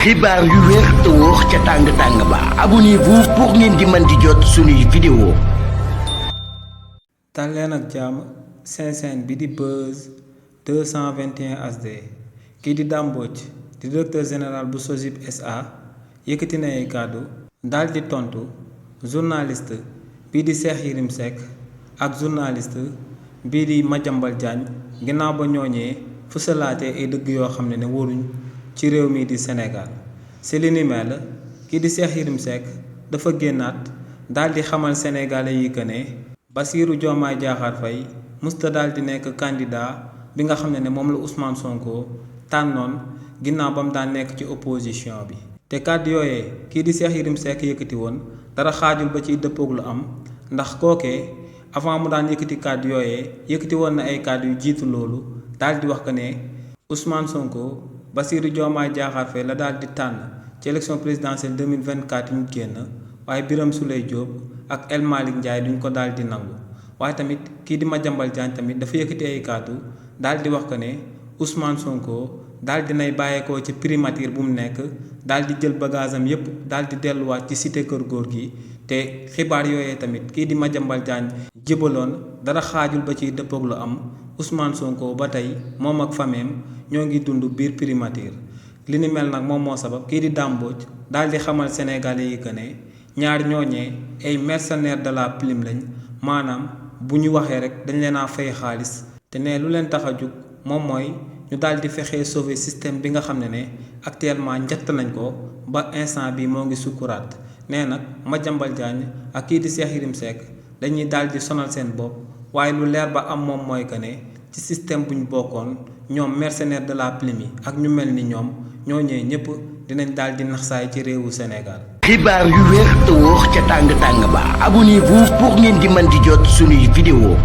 xibaar yu wér te wóor ca tàng-tàng ba abonnez-vous pour ngeen di mën di jot suñuy vidéo. dal leen ak jàmm seen bi di Buzz 221 HD kii di Dame Mbodj di directeur général bu SOGIP SA yëkkati na ay kàddu daal di tontu journaliste bii di Cheikh Yérim Seck ak journaliste bii di Madiambal Diagne ginnaaw ba ñooñee fësalaatee ay dëgg yoo xam ne waruñ ci réew mi di Sénégal si li ni mel kii di Cheikh Yérim Seck dafa génnaat daal di xamal sénégalais yi que ne Bassirou Diomaye Diakhar Faye musta daal di nekk candidat bi nga xam ne moom la Ousmane Sonko tànnoon ginnaaw ba mu daan nekk ci opposition bi. te kàddu yooyee kii di Cheikh Yérim Seck yëkkati woon dara xaajul ba ciy dëppoog lu am ndax kookee avant mu daan yëkkati kàddu yooyee yëkkati woon na ay kàddu yu jiitu loolu daal di wax que ne Ousmane Sonko Bassirou Diomaye Diakhar Faye la daal di tànn ci élection présidentielle 2024 ñu génn waaye Birame Souleye Diop ak El Malick Ndiaye duñ ko daal di nangu waaye tamit kii di Madiambal Diagne tamit dafa yëkkati ay kàddu daal di wax que ne Ousmane Sonko daal di nay bàyyeekoo ci primature bu mu nekk daal di jël bagage am yépp daal di delluwaat ci cité kër góor gi te xibaar yooyee tamit kii di Madiambal Diagne jébaloon dara xaajul ba ciy dëppoog lu am Ousmane Sonko ba tey moom ak fameem ñoo ngi dund biir primature li ni mel nag moom moo sabab kii di Dame Mbodj daal di xamal sénégalais yi que ne ñaar ñooñee ay mercenaires de la plume lañ maanaam bu ñu waxee rek dañ leen a fay xaalis te ne lu leen tax a jug moom mooy ñu daal di fexee sauver système bi nga xam ne actuellement njëtt nañ ko ba instant bi moo ngi sukkuraat nee nag Madiambal Diagne ak kii di Cheikh Yérim Seck dañuy daal di sonal seen bopp waaye lu leer ba am moom mooy que ne ci système bu ñu bokkoon ñoom mercenaires de la plume yi ak ñu mel ni ñoom ñooñee ñëpp dinañ daal di naxsaay ci réewu Sénégal. xibaar yu wér te wóor ca tàng-tàng ba abonnez-vous pour ngeen di mën di jot suñuy vidéo.